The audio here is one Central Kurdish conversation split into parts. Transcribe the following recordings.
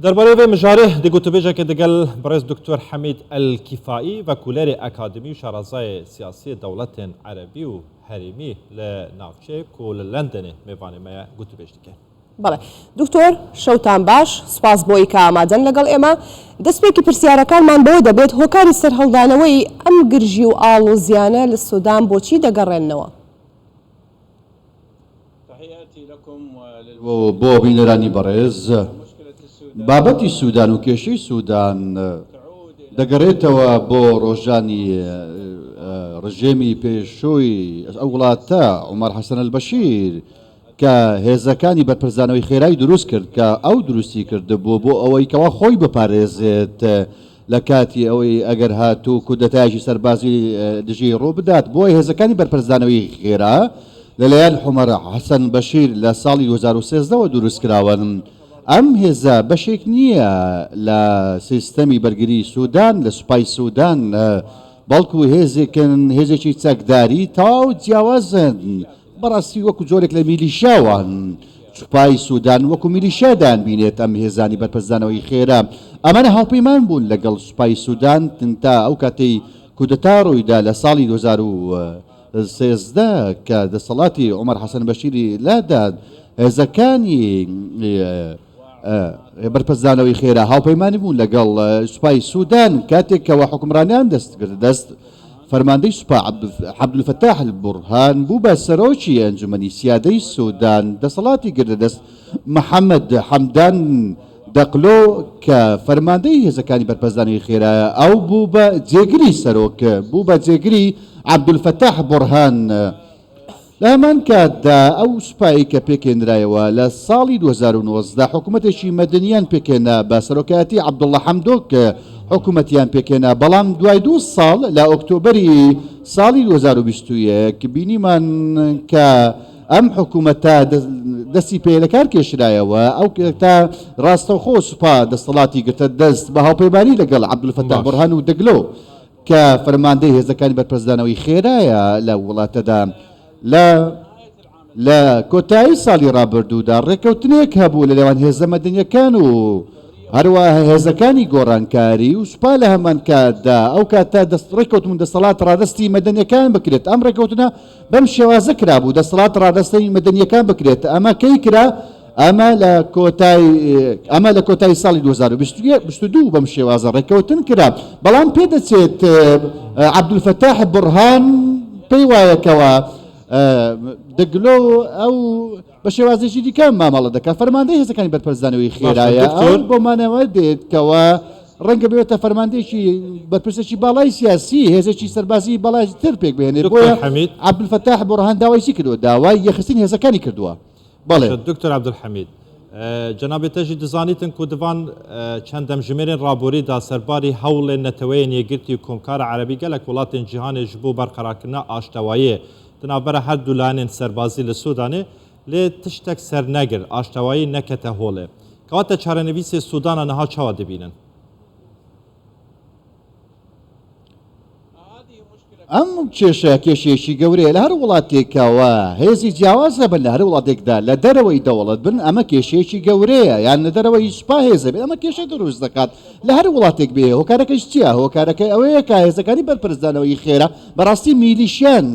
دەربارەی ڤێ مژارێ دی گوتوبێژەکێ دگەل بەڕێز دکتۆر حەمید ئەلکیفائی ڤەکولەرێ ئەکادمی و شارەزایێ سیاسیێ دەوڵەتێن عەرەبی و هەرێمی لە ناوچەیێ کو لە لەندەنێ مێڤانێ مەیە گوتوبێژ دکەین. بەڵێ دکتۆر شەوتان باش، سوپاس بۆی کە ئامادەن لەگەڵ ئێمە. دەستپێکی پرسیارەکانمان بەوە دەبێت هۆکاری سەرهەڵدانەوەی ئەم گرژی و ئاڵۆزیانە لە سودان بۆچی دەگەڕێننەوە؟ بۆ بینەرانی بەڕێز، بابەتی سودان و کێشەی سودان دەگەڕێتەوە بۆ ڕۆژانی ڕژێمی پێشووی ئەو وڵاتە، عومەر حەسەن ئەلبەشیر، کە هێزەکانی بەرپرسدانەوەی خێرای دروست کرد کە ئەو دروستی کردبوو بۆ ئەوەی کەوا خۆی بپارێزێت لە کاتی ئەوەی ئەگەر هاتوو کودەتایەکی سەربازی دژی ڕووبدات بۆیە هێزەکانی بەرپرسدانەوەی خێرا لەلایەن عومەر حەسەن بەشیر لە ساڵی 2013 وە دروستکراون ئەم هێزە بەشێک نییە لە سیستەمی بەرگری سودان لە سوپای سودان بەڵکو هێزێکن هێزێکی چەکداری تەواو جیاوازن بەڕاستی وەکو جۆرێک لە میلیشیا وان. سوپای سودان وەکو میلیشیا دەیانبینێت ئەم هێزانی بەرپەرچدانەوەی خێرا. ئەمانە هاوپەیمان بوون لەگەڵ سوپای سودان تا ئەو کاتەی کودەتا ڕوویدا لە ساڵی 2013 کە دەسەڵاتی عومەر حەسەن بەشیری لادا هێزەکانی بەرپەرچدانەوەی خێرا هاوپەیمانی بوون لەگەڵ سوپای سودان کاتێک کەوا حوکمڕانیان دەست گرتە دەست. فەرماندەی سوپا عەبدولفەتاح ئەلبورهان بوو بە سەرۆکی ئەنجومەنی سیادەی سودان، دەسەڵاتی گرتە دەست محەمەد حەمدان دەقلۆ کە فەرماندەی هێزەکانی بەرپەرچدانەوەی خێرایە، ئەو بوو بە جێگری سەرۆک بوو بە جێگری عەبدولفەتاح بورهان. لە هەمان کاتدا ئەو سوپایەی کە پێکهێنرایەوە لە ساڵی 2019 حکومەتێکی مەدەنیان پێکهێنا بە سەرۆکایەتی عەبدوڵڵا حەمدۆک حکومەتیان پێکهێنا بەڵام دوای دوو ساڵ لە ئۆکتۆبەری ساڵی 2021 بینیمان کە ئەم حکومەتە دەستی پێ لەکار کێشرایەوە ئەو تا ڕاستەوخۆ سوپا دەسەڵاتی گرتە دەست بە هاوپەیمانی لەگەڵ عەبدولفەتاح بورهان و دەگلۆ کە فەرماندەی هێزەکانی بەرپەرچدانەوەی خێرایە لە وڵاتەدا لە لە کۆتایی ساڵی ڕابردوودا ڕێککەوتنێک هەبوو لە نێوان هێزە مەدەنیەکان و هەروەها هێزەکانی گۆڕانکاری و سوپا لە هەمان کاتدا ئەو کاتە دەست ڕێککەوتن دەسەڵات ڕادەستی مەدەنیەکان بکرێت ئەم ڕێککەوتنە بەم شێوازە کرابوو دەسەڵات ڕادەستی مەدەنیەکان بکرێت ئەمە کەی کرا ئەمە لە کۆتای ئەمە لە کۆتایی ساڵی 2022 بەم شێوازە ڕێککەوتن کرا بەڵام پێدەچێت عەبدولفەتاح بڕهان پێی وایە کەوا دەگلۆ ئەو بە شێوازێکی دیکە مامەڵە دەکات فەرماندەی هێزەکانی بەرپەرچدانەوەی خێرایە ئەو بۆ مانەوە دێت کەوا ڕەنگە ببێتە فەرماندەیەکی بەرپرسێکی باڵای سیاسی هێزێکی سەربازی باڵای تر پێک بهێنێت بۆیە عەبدولفەتاح بوڕهان داوای چی کردووە داوای یەکخستنی هێزەکانی کردووە. بەڵێ. باشە دکتۆر عەبدولحەمید، جەنابێ تە ژی دزانیتن کو دڤان چەند دەمژمێرێن ڕابۆری دا سەرباری هەوڵێن نەتەوەیێن یەکگرتی و کۆمکارە عەرەبی گەلەک وڵاتێن جیهانێ ژ بۆ بەرقەرارکردنا ئاشتەوایێ د ناڤبەرا هەر دو لایەنێن سەربازی لە سودانێ لێ تشتەک سەرنەگر، ئاشتەوایی نەکەتە هۆڵێ. کەواتە چارەنڤیسێ سودانا نها چاوا دبینن؟ ئەم کێشە کێشەیەکی گەورەیە لە هەر وڵاتێکەوە هێزی جیاواز هەبن لە هەر وڵاتێکدا لە دەرەوەی دەوڵەت بن ئەمە کێشەیەکی گەورەیە یان لە دەرەوەی سوپا هێز هەبێت ئەمە کێشە دروست دەکات لە هەر وڵاتێک بێ هۆکارەکەش چییە هۆکارەکەی ئەوەیە کە هێزەکانی بەرپرسدانەوەی خێرا بەڕاستی میلیشیان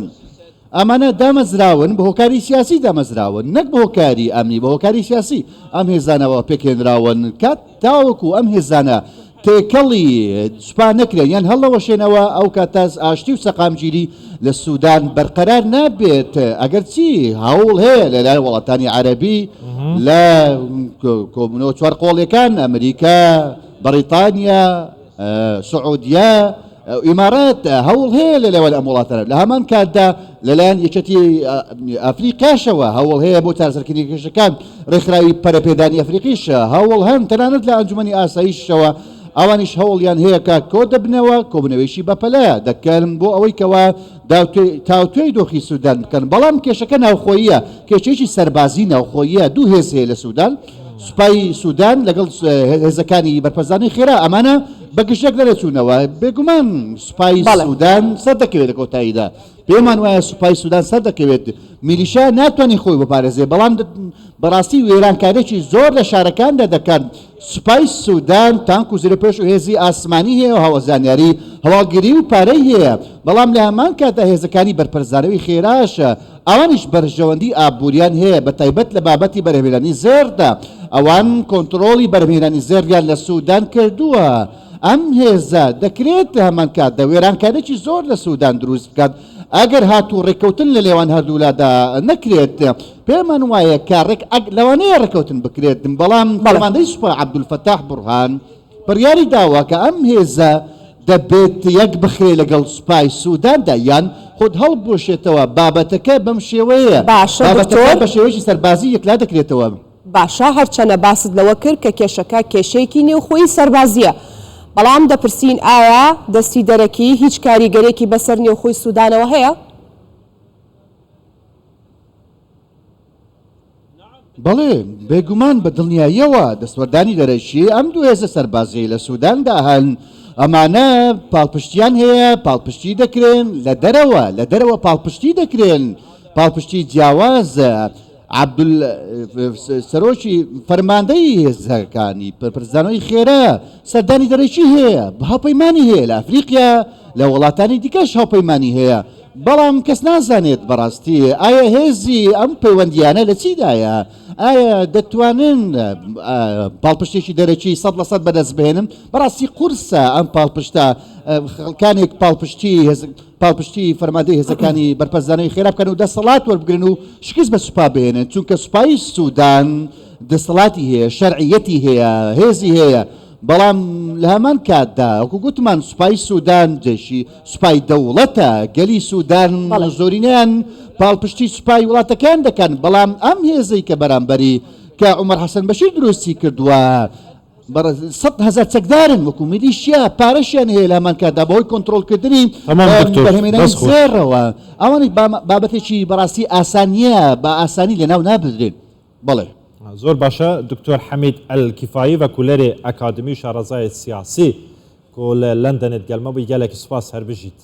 ئەمانە دامەزراون بە هۆکاری سیاسی دامەزراون نەک بە هۆکاری ئەمنی بە هۆکاری سیاسی ئەم هێزانەوە پێکهێنراون کات تاوەکو ئەم هێزانە تێکەڵی سوپا نەکرێن یان هەڵنەوەشێنەوە ئەو کاتە ئاشتی و سەقامگیری لە سودان بەرقەرار نابێت ئەگەرچی هەوڵ هەیە لەلایەن وڵاتانی عەرەبی لە کۆبوونەوە چوارقۆڵیەکان ئەمریکا بەڕیتانیا سعودیە ئیمارات هەوڵ هەیە لە لێوان ئەم وڵاتانە لە هەمان کاتدا لەلایەن یەکێتی ئەفریقاشەوە هەوڵ هەیە بۆ چارەسەرکردنی کێشەکان ڕێکخراوی پەرەپێدانی ئەفریقیش هەوڵ هەن تەنانەت لە ئەنجومەنی ئاسایشەوە ئەوانیش هەوڵیان هەیە کە کۆ دەبنەوە کۆبوونەوەیشی بەپەلە دەکەن بۆ ئەوەی کەوا تاوتوێی دۆخی سودان بکەن بەڵام کێشەکە ناوخۆییە کێشەیەکی سەربازی ناوخۆییە دوو هێز هەیە لە سودان سوپای سودان لەگەڵ هێزەکانی بەرپەرچدانەوەی خێرا ئەمانە بە گژ یەک دەرەچوونەوە. بێگومان سوپای سودان سەردەکەوێت لە کۆتاییدا. پێمان وایە سوپای سودان سەردەکەوێت. میلیشیا ناتوانێت خۆی بپارێزێت، بەڵام بەڕاستی وێرانکاریی زۆر لە شارەکاندا دەکات. سوپای سودان تانک و زرێپۆش و هێزی ئاسمانی هەیە و هاوزانیاری هەواڵگری و پارەی هەیە، بەڵام لە هەمان کاتدا هێزەکانی بەرپەرچدانەوەی خێراش ئەوانیش بەرژەوەندی ئابووریان هەیە بەتایبەت لە بابەتی بەرهەمهێنانی زێڕدا، ئەوان کۆنتڕۆڵی بەرهەمهێنانی زێڕیان لە سودان کردووە. ئەم هێزە دەکرێت لە هەمان کاتدا وێرانکاریی زۆر لە سودان دروست بکات ئەگەر هاتوو ڕێککەوتن لە نێوان هەردوولادا نەکرێت. پێمان وایە کە ڕێک لەوانەیە ڕێککەوتن بکرێت، بەڵام فەرماندەی سوپا عەبدولفەتاح بورهان بڕیاری داوە کە ئەم هێزە دەبێت یەک بخرێت لەگەڵ سوپای سوداندا یان خود هەڵبوەشێتەوە، بابەتەکە بەم شێوەیەیە، باشە بابەتەکە دکتۆر. بە شێوەیەکی سەربازی یەکلا دەکرێتەوە. باشە هەرچەنە باست لەوە کرد کە کێشەکە کێشەیەکی نێوخۆیی سەربازییە، بەڵام دەپرسین ئایا دەستی دەرەکی هیچ کاریگەرێکی بەسەر نێوخۆی سودانەوە هەیە؟ بەڵێ، بێگومان بە دڵنیاییەوە دەستوەردانی دەرەکی ئەم دوو هێزە سەربازییەی لە سوداندا هەن، ئەمانە پاڵپشتیان هەیە، پاڵپشتی دەکرێن لە دەرەوە، لە دەرەوە پاڵپشتی دەکرێن، پاڵپشتی جیاواز، عەبدول سەرۆکی فەرماندەی هێزەکانی پرسدانەوەی خێرا سەردانی دەرەکی هەیە، هاوپەیمانی هەیە لە ئەفریقیا، لە وڵاتانی دیکەش هاوپەیمانی هەیە. بەڵام کەس نازانێت بەڕاستی ئایا هێزی ئەم پەیوەندییانە لە چیدایە؟ ئایا دەتوانن پاڵپشتێکی دەرەکی 100% بەدەست بهێنن؟ بەڕاستی قورسە ئەم پاڵپشتە، خەڵکانێک پاڵپشتی پاڵپشتی فەرماندەی هێزەکانی بەرپەرچدانەوەی خێرا بکەن و دەسەڵات وەربگرن و شکست بە سوپا بهێنن، چونکە سوپای سودان دەسەڵاتی هەیە، شەرعیەتی هەیە، هێزی هەیە، بەڵام لە هەمان کاتدا وەکو گوتمان سوپای سودان جەیشی سوپای دەوڵەتە، گەلی سودان زۆرینەیان پاڵپشتی سوپای وڵاتەکەیان دەکەن، بەڵام ئەم هێزەی کە بەرامبەری کە عومەر حەسەن بەشیر دروستی کردووە 100,000 چەکدارن وەکو میلیشیا پارەشیان هەیە لە هەمان کاتدا بەهۆی کۆنترۆڵکردنی بەرهەمهێنانی زێڕەوە ئەوانیش بابەتێکی بەڕاستی ئاسان نییە بە ئاسانی لەناو نابردرێن. بەڵێ. زۆر باشە دکتۆر حەمید ئەلکیفایی ڤەکولەرێ ئەکادمی و شارەزاێ سیاسی کو لە لەندەنێ دگەل مە بووی گەلەکی سوپاس هەر بژیت.